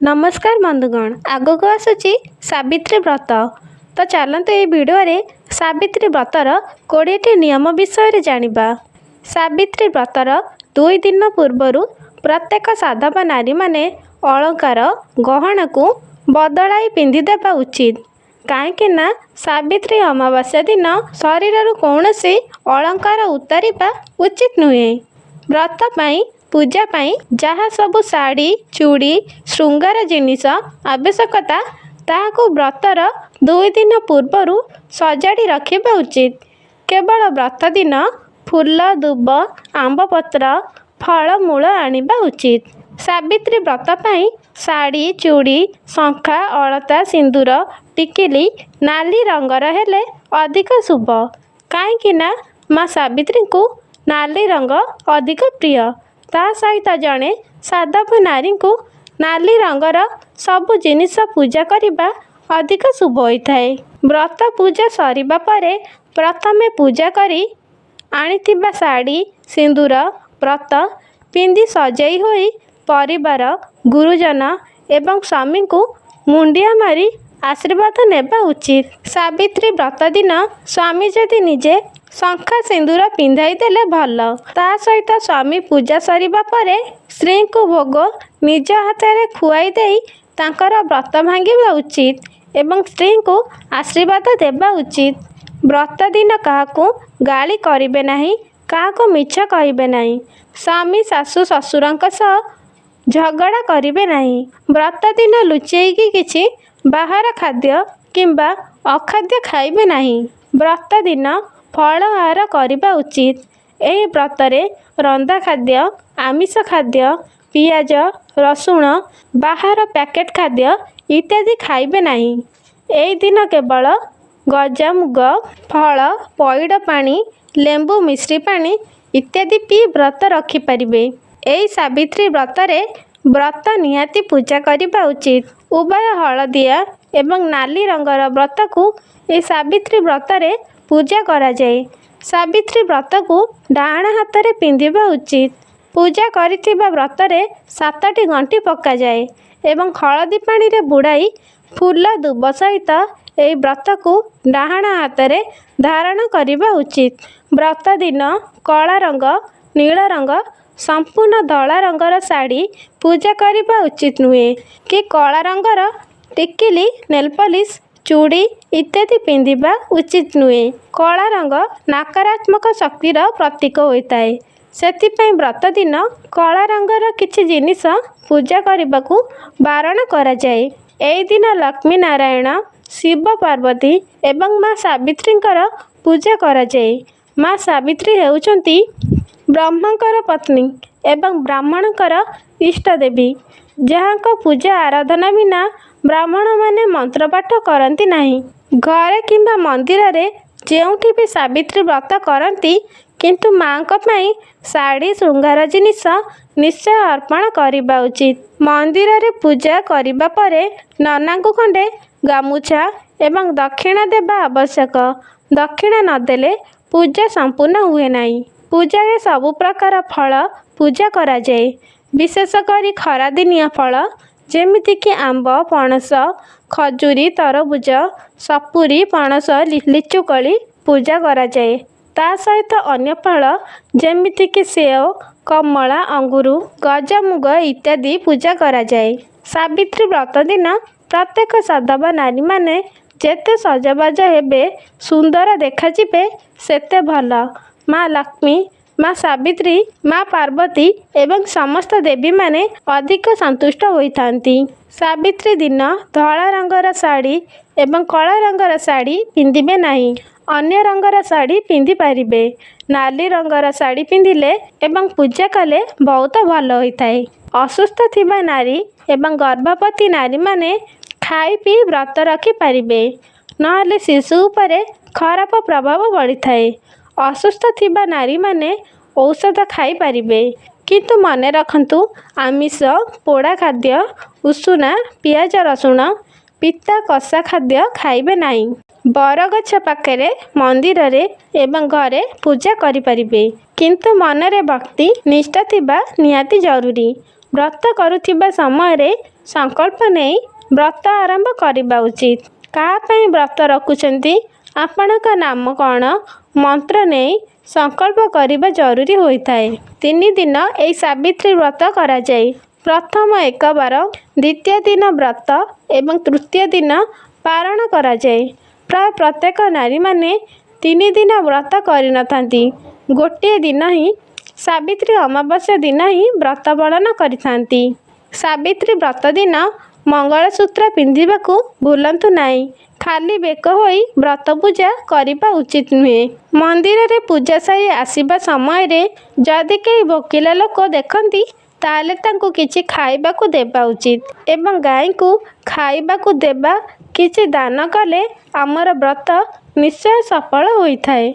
ନମସ୍କାର ବନ୍ଧୁଗଣ, ଆଗକୁ ଆସୁଛି ସାବିତ୍ରୀ ବ୍ରତ। ତ ଚାଲନ୍ତୁ, ଏହି ଭିଡ଼ିଓରେ ସାବିତ୍ରୀ ବ୍ରତର 20ଟି ନିୟମ ବିଷୟରେ ଜାଣିବା। ସାବିତ୍ରୀ ବ୍ରତର 2 ଦିନ ପୂର୍ବରୁ ପ୍ରତ୍ୟେକ ସାଧବ ନାରୀମାନେ ଅଳଙ୍କାର ଗହଣାକୁ ବଦଳାଇ ପିନ୍ଧିଦେବା ଉଚିତ, କାହିଁକି ନା ସାବିତ୍ରୀ ଅମାବାସ୍ୟା ଦିନ ଶରୀରରୁ କୌଣସି ଅଳଙ୍କାର ଉତାରିବା ଉଚିତ ନୁହେଁ। ବ୍ରତ ପାଇଁ, ପୂଜା ପାଇଁ ଯାହା ସବୁ ଶାଢ଼ୀ, ଚୁଡ଼ି, ଶୃଙ୍ଗାର ଜିନିଷ ଆବଶ୍ୟକତା, ତାହାକୁ ବ୍ରତର 2 ଦିନ ପୂର୍ବରୁ ସଜାଡ଼ି ରଖିବା ଉଚିତ। କେବଳ ବ୍ରତ ଦିନ ଫୁଲ, ଦୁବ, ଆମ୍ବପତ୍ର, ଫଳମୂଳ ଆଣିବା ଉଚିତ। ସାବିତ୍ରୀ ବ୍ରତ ପାଇଁ ଶାଢ଼ୀ, ଚୁଡ଼ି, ଶଙ୍ଖା, ଅଳତା, ସିନ୍ଦୁର, ଟିକିଲି ନାଲି ରଙ୍ଗର ହେଲେ ଅଧିକ ଶୁଭ, କାହିଁକି ନା ମା ସାବିତ୍ରୀଙ୍କୁ ନାଲି ରଙ୍ଗ ଅଧିକ ପ୍ରିୟ। ତା ସହିତ ଜଣେ ସାଧବ ନାରୀଙ୍କୁ ନାଲି ରଙ୍ଗର ସବୁ ଜିନିଷ ପୂଜା କରିବା ଅଧିକ ଶୁଭ ହୋଇଥାଏ। ବ୍ରତ ପୂଜା ସରିବା ପରେ ପ୍ରଥମେ ପୂଜା କରି ଆଣିଥିବା ଶାଢ଼ୀ, ସିନ୍ଦୁର, ବ୍ରତ ପିନ୍ଧି ସଜେଇ ହୋଇ ପରିବାର, ଗୁରୁଜନ ଏବଂ ସ୍ୱାମୀଙ୍କୁ ମୁଣ୍ଡିଆ ମାରି ଆଶୀର୍ବାଦ ନେବା ଉଚିତ। ସାବିତ୍ରୀ ବ୍ରତ ଦିନ ସ୍ୱାମୀ ଯଦି ନିଜେ ଶଙ୍ଖା ସିନ୍ଦୁର ପିନ୍ଧାଇ ଦେଲେ ଭଲ। ତା ସହିତ ସ୍ୱାମୀ ପୂଜା ସରିବା ପରେ ସ୍ତ୍ରୀଙ୍କୁ ଭୋଗ ନିଜ ହାତରେ ଖୁଆଇ ଦେଇ ତାଙ୍କର ବ୍ରତ ଭାଙ୍ଗିବା ଉଚିତ ଏବଂ ସ୍ତ୍ରୀଙ୍କୁ ଆଶୀର୍ବାଦ ଦେବା ଉଚିତ। ବ୍ରତ ଦିନ କାହାକୁ ଗାଳି କରିବେ ନାହିଁ, କାହାକୁ ମିଛ କହିବେ ନାହିଁ, ସ୍ୱାମୀ, ଶାଶୁ, ଶ୍ୱଶୁରଙ୍କ ସହ ଝଗଡ଼ା କରିବେ ନାହିଁ। ବ୍ରତ ଦିନ ଲୁଚେଇକି କିଛି ବାହାର ଖାଦ୍ୟ କିମ୍ବା ଅଖାଦ୍ୟ ଖାଇବେ ନାହିଁ। ବ୍ରତ ଦିନ ଫଳାହାର କରିବା ଉଚିତ। ଏହି ବ୍ରତରେ ରନ୍ଧା ଖାଦ୍ୟ, ଆମିଷ ଖାଦ୍ୟ, ପିଆଜ, ରସୁଣ, ବାହାର ପ୍ୟାକେଟ୍ ଖାଦ୍ୟ ଇତ୍ୟାଦି ଖାଇବେ ନାହିଁ। ଏହି ଦିନ କେବଳ ଗଜାମୁଗ, ଫଳ, ପଇଡ଼ ପାଣି, ଲେମ୍ବୁ ମିଶ୍ରି ପାଣି ଇତ୍ୟାଦି ପିଇ ବ୍ରତ ରଖିପାରିବେ। ଏହି ସାବିତ୍ରୀ ବ୍ରତରେ ବ୍ରତ ନିହାତି ପୂଜା କରିବା ଉଚିତ। ଉଭୟ ହଳଦିଆ ଏବଂ ନାଲି ରଙ୍ଗର ବ୍ରତକୁ ଏହି ସାବିତ୍ରୀ ବ୍ରତରେ ପୂଜା କରାଯାଏ। ସାବିତ୍ରୀ ବ୍ରତକୁ ଡାହାଣ ହାତରେ ପିନ୍ଧିବା ଉଚିତ। ପୂଜା କରିଥିବା ବ୍ରତରେ ସାତଟି ଗଣ୍ଠି ପକାଯାଏ ଏବଂ ହଳଦୀ ପାଣିରେ ବୁଡ଼ାଇ ଫୁଲ ଦୁବ ସହିତ ଏହି ବ୍ରତକୁ ଡାହାଣ ହାତରେ ଧାରଣ କରିବା ଉଚିତ। ବ୍ରତ ଦିନ କଳା ରଙ୍ଗ, ନୀଳ ରଙ୍ଗ, ସମ୍ପୂର୍ଣ୍ଣ ଧଳା ରଙ୍ଗର ଶାଢ଼ୀ ପୂଜା କରିବା ଉଚିତ ନୁହେଁ କି କଳା ରଙ୍ଗର ଟିକିଲି, ନେଲପଲିସ, ଚୁଡ଼ି ଇତ୍ୟାଦି ପିନ୍ଧିବା ଉଚିତ ନୁହେଁ। କଳା ରଙ୍ଗ ନକାରାତ୍ମକ ଶକ୍ତିର ପ୍ରତୀକ ହୋଇଥାଏ। ସେଥିପାଇଁ ବ୍ରତ ଦିନ କଳା ରଙ୍ଗର କିଛି ଜିନିଷ ପୂଜା କରିବାକୁ ବାରଣ କରାଯାଏ। ଏହି ଦିନ ଲକ୍ଷ୍ମୀ ନାରାୟଣ, ଶିବ ପାର୍ବତୀ ଏବଂ ମା ସାବିତ୍ରୀଙ୍କର ପୂଜା କରାଯାଏ। ମା ସାବିତ୍ରୀ ହେଉଛନ୍ତି ବ୍ରହ୍ମାଙ୍କର ପତ୍ନୀ ଏବଂ ବ୍ରାହ୍ମଣଙ୍କର ଇଷ୍ଟ ଦେବୀ, ଯାହାଙ୍କ ପୂଜା ଆରାଧନା ବିନା ବ୍ରାହ୍ମଣମାନେ ମନ୍ତ୍ର ପାଠ କରନ୍ତି ନାହିଁ। ଘରେ କିମ୍ବା ମନ୍ଦିରରେ ଯେଉଁଠି ବି ସାବିତ୍ରୀ ବ୍ରତ କରନ୍ତି, କିନ୍ତୁ ମାଙ୍କ ପାଇଁ ଶାଢ଼ୀ, ଶୃଙ୍ଗାର ଜିନିଷ ନିଶ୍ଚୟ ଅର୍ପଣ କରିବା ଉଚିତ। ମନ୍ଦିରରେ ପୂଜା କରିବା ପରେ ନନାଙ୍କୁ ଖଣ୍ଡେ ଗାମୁଛା ଏବଂ ଦକ୍ଷିଣା ଦେବା ଆବଶ୍ୟକ। ଦକ୍ଷିଣା ନଦେଲେ ପୂଜା ସମ୍ପୂର୍ଣ୍ଣ ହୁଏ ନାହିଁ। ପୂଜାରେ ସବୁ ପ୍ରକାର ଫଳ ପୂଜା କରାଯାଏ। ବିଶେଷ କରି ଖରାଦିନିଆ ଫଳ, ଯେମିତିକି ଆମ୍ବ, ପଣସ, ଖଜୁରୀ, ତରଭୁଜ, ସପୁରୀ, ପଣସ, ଲିଚୁକୋଳି ପୂଜା କରାଯାଏ। ତା ସହିତ ଅନ୍ୟ ଫଳ ଯେମିତିକି ସେଓ, କମଳା, ଅଙ୍ଗୁର, ଗଜାମୁଗ ଇତ୍ୟାଦି ପୂଜା କରାଯାଏ। ସାବିତ୍ରୀ ବ୍ରତ ଦିନ ପ୍ରତ୍ୟେକ ସଧବା ନାରୀମାନେ ଯେତେ ସଜବାଜ ହେବେ, ସୁନ୍ଦର ଦେଖାଯିବେ, ସେତେ ଭଲ। ମା ଲକ୍ଷ୍ମୀ, ମା ସାବିତ୍ରୀ, ମା ପାର୍ବତୀ ଏବଂ ସମସ୍ତ ଦେବୀମାନେ ଅଧିକ ସନ୍ତୁଷ୍ଟ ହୋଇଥାନ୍ତି। ସାବିତ୍ରୀ ଦିନ ଧଳା ରଙ୍ଗର ଶାଢ଼ୀ ଏବଂ କଳା ରଙ୍ଗର ଶାଢ଼ୀ ପିନ୍ଧିବେ ନାହିଁ, ଅନ୍ୟ ରଙ୍ଗର ଶାଢ଼ୀ ପିନ୍ଧିପାରିବେ। ନାଲି ରଙ୍ଗର ଶାଢ଼ୀ ପିନ୍ଧିଲେ ଏବଂ ପୂଜା କଲେ ବହୁତ ଭଲ ହୋଇଥାଏ। ଅସୁସ୍ଥ ଥିବା ନାରୀ ଏବଂ ଗର୍ଭବତୀ ନାରୀମାନେ ଖାଇ ପିଇ ବ୍ରତ ରଖିପାରିବେ, ନହେଲେ ଶିଶୁ ଉପରେ ଖରାପ ପ୍ରଭାବ ପଡ଼ିଥାଏ। ଅସୁସ୍ଥ ଥିବା ନାରୀମାନେ ଔଷଧ ଖାଇପାରିବେ, କିନ୍ତୁ ମନେ ରଖନ୍ତୁ, ଆମିଷ, ପୋଡ଼ା ଖାଦ୍ୟ, ଉଷୁନା, ପିଆଜ, ରସୁଣ, ପିତା, କଷା ଖାଦ୍ୟ ଖାଇବେ ନାହିଁ। ବରଗଛ ପାଖରେ, ମନ୍ଦିରରେ ଏବଂ ଘରେ ପୂଜା କରିପାରିବେ, କିନ୍ତୁ ମନରେ ଭକ୍ତି ନିଷ୍ଠା ଥିବା ନିହାତି ଜରୁରୀ। ବ୍ରତ କରୁଥିବା ସମୟରେ ସଂକଳ୍ପ ନେଇ ବ୍ରତ ଆରମ୍ଭ କରିବା ଉଚିତ। କାହା ପାଇଁ ବ୍ରତ ରଖୁଛନ୍ତି, ଆପଣଙ୍କ ନାମ କ'ଣ, ମନ୍ତ୍ର ନେଇ ସଂକଳ୍ପ କରିବା ଜରୁରୀ ହୋଇଥାଏ। 3 ଦିନ ଏହି ସାବିତ୍ରୀ ବ୍ରତ କରାଯାଏ। ପ୍ରଥମ ଏକବାର, ଦ୍ୱିତୀୟ ଦିନ ବ୍ରତ ଏବଂ ତୃତୀୟ ଦିନ ପାରଣ କରାଯାଏ। ପ୍ରାୟ ପ୍ରତ୍ୟେକ ନାରୀମାନେ 3 ଦିନ ବ୍ରତ କରିନଥାନ୍ତି। ଗୋଟିଏ ଦିନ ହିଁ ସାବିତ୍ରୀ ଅମାବାସ୍ୟା ଦିନ ହିଁ ବ୍ରତ ପାଳନ କରିଥାନ୍ତି। ସାବିତ୍ରୀ ବ୍ରତ ଦିନ ମଙ୍ଗଳସୂତ୍ର ପିନ୍ଧିବାକୁ ଭୁଲନ୍ତୁ ନାହିଁ। ଖାଲି ବେକ ହୋଇ ବ୍ରତ ପୂଜା କରିବା ଉଚିତ ନୁହେଁ। ମନ୍ଦିରରେ ପୂଜା ସାରି ଆସିବା ସମୟରେ ଯଦି କେହି ଭୋକିଲା ଲୋକ ଦେଖନ୍ତି, ତାହେଲେ ତାଙ୍କୁ କିଛି ଖାଇବାକୁ ଦେବା ଉଚିତ ଏବଂ ଗାଈଙ୍କୁ ଖାଇବାକୁ ଦେବା, କିଛି ଦାନ କଲେ ଆମର ବ୍ରତ ନିଶ୍ଚୟ ସଫଳ ହୋଇଥାଏ।